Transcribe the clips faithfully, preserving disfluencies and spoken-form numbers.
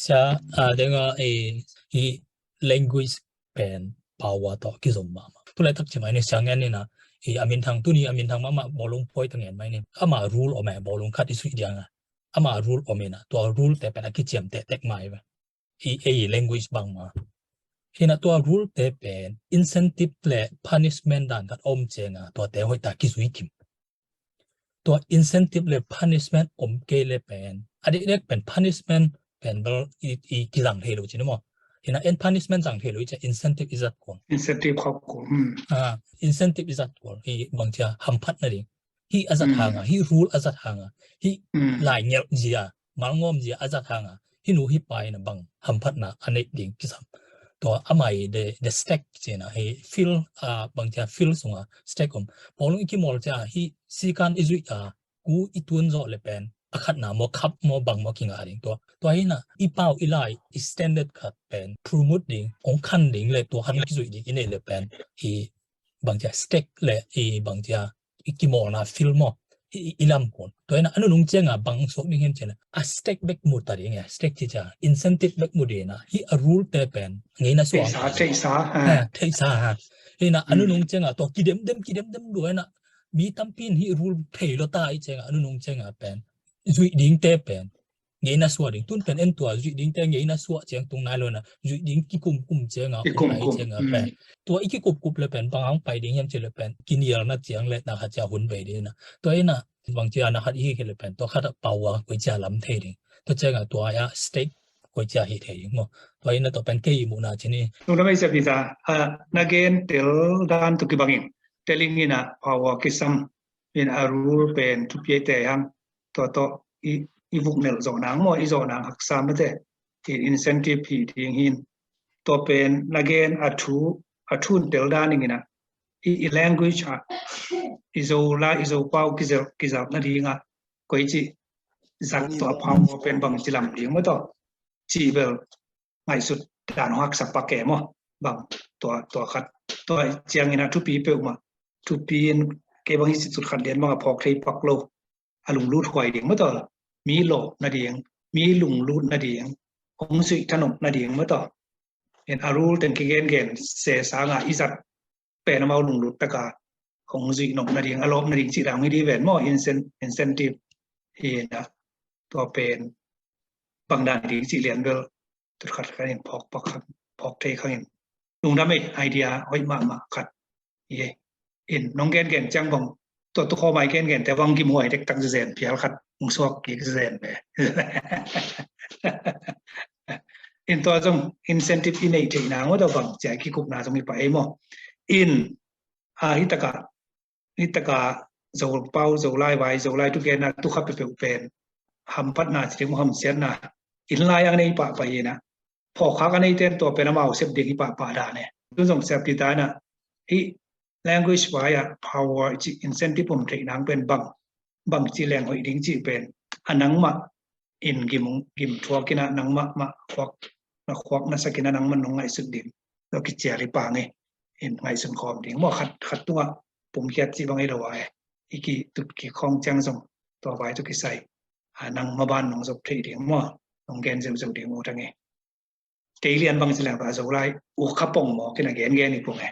Sia, a, denga, e, i language pen power tawh kizom mahmah. Tulaitak ci mai ni, Sia Ngen ni na, i a minthang tuni, a minthang mahmah bawlung poi ta ngen mai ni. Ama rule om e, bawlung khat i suih dianga. Ama rule om ina, tua rule te pen a kiciam tektek mai ve. I, e, language bangma. Hina tua rule te pen incentive le punishment dan khat om cianga, tua te hoih ta kizui kim. Tua incentive le punishment om kei le pen, a dekdek pen punishment pen bel i, i kizang thei lo ci ni maw. Hina en punishment zang thei lo i cia incentive i zat kul. Incentive khawk kul. Hmm. A, incentive i zat kul. I bang cia hamphatna ding. Hi a zat hanga, hi rule a zat hanga, hi lai ngelh zia, malngawm zia a zat hanga, hi nu hi pa ina bang hamphatna a neih ding kisam. Tua amai the, the stake cina, hi field, a, bang cia field sunga stake om. Bawlung i kimawl cia hi sikan i zuih a, ku i tun zawh le pen a khatna maw, khap maw, bang maw kinga ding tua. Tua hina i pau i lai i standard khat pen promote ding, ong khan ding le tua han kizuih ding i nei le pen i bang cia stake le i bang cia i kimawlna field maw, i, i, i lam kun. Tua ina a nunung cianga bang suak ding hiam cina, a stake bek mu ta ding e, stake ci cia incentive bek mu ding ina, hi a rule te pen ngeina suak. Theihsa, theihsa, ha. Ha, theihsa, ha. Hina a nunung cianga tua kidemdem, kidemdem dua ina, mi tampi in hi rule thei lo ta i cianga a nunung cianga pen zuih ding te pen ngeina suak ding, tun pen en tua zuih ding te ngeina suak ciang tung nai lo na, zuih ding kikumkum cianga, kikumkum cianga pen. Tua i kikupkup le pen, bang hang pai ding hiam ci le pen, kinialna ciang le na khat cia hun bei ding na. Tua ina, bang cia na khat i hi le pen, tua khat a power koi cia lam thei ding. Tua cianga tua ya stake koi cia hi thei ding maw. Tua ina tua pen kei i muhna ci ni. Nung na mei sia pita, a, na gen tel dan tu kibangin. Teling ina power kisam in a rule pen thupi te hang. Tua tawh i, i vuk melh zawh nang maw, i zawh nang haksa mate. I incentive hi ding hin. Tua pen na gen a thu, a thun tel dan ing ina. I, i language a, i Zolai, i Zopau kizelh, kizelh na dinga. Koi ci zat tua pau pen bang ci lam ding maw tua. Ci bel ngaihsut dan hong haksa pak e maw. Bang tua, tua khat. Tua ciangin a thupi peuhmah. Thupi in kei bang hi ci cut khat lian bang a phawk thei pak lo. A lunglut huai ding maw tua. Mi lawh nading, mi lunglut nading, hong zuih thanop nading maw tua. In a rule teng kigengen se sanga i zat pen amau lunglut taka hong zuih nop nading, a lawp nading cih dang hi di ven maw, incen-, incentive hi na, tua pen bang dan ding cih lian bel, tut khat khat in phawk pak khat, phawk thei khang in. Lungdam ei, idea hoih mahmah khat. Ye. In, nong gen gen ciang bang, tua tu khawmai gen gen te bang gim huai dektak zen, phial khat, hong suak kik zen ve. In tua zong incentive i neih theihna ngawt a bang, cia i kikupna zong i pa ei maw. In, a, hi taka, hi taka Zopau, Zolai vai, Zolai tu genna, tu kha peuhpeuh pen. Hamphatna, ci ding maw hamsiatna. In lai ang nei pahpah hi na. Phawkkhak a nei ten tua pen amau sep ding hi pahpah dan e. Tu zong sia pi ta na. Hi language vai a power ci incentive om theih nang pen bang. Bang ci leng hoih ding ci pen. A nangmah in gim, gim thuak ina nangmah mah khuak, na khuak na sak ina nangmah nong ngaihsut ding. Lo kicial i pang e. In ngaihsun khawm ding. Maw khat, khat tunga pumkhiat ci bang i lo a e. I kitut kikhawng ciang zong. Tua vai tu kisai. A nang maban nong zop thei ding maw. Nong gen zeuhzeuh ding u tang e. Kei lian bang ci leng ta Zolai. U kha pong maw, kina gen gen i pong e.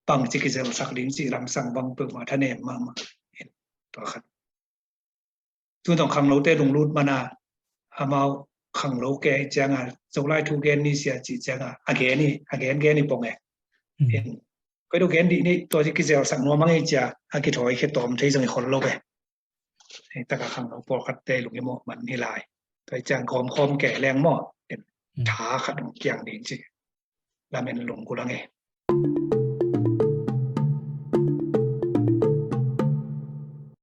Bang ci kizelsak ding ci lamsang bang peuhmah thanem mahmah. Tua khat. Tu tong khanglote lunglut mana, amau khanglo ke cianga, Zolai thu gen ni sia ci cianga, a gen ni, a gen gen ni pong e. Koi do gen di ni, tua ci kizelsak nuam ang i cia, a kithawi khe tawm thei zong i khol lo ke. Taka khanglo pawlkhat te lung i mawh man hi lai. Tua i ciang kawm khawm ke leng maw. Tha khat hong kiang ding ci. Lamen lungkul ang e.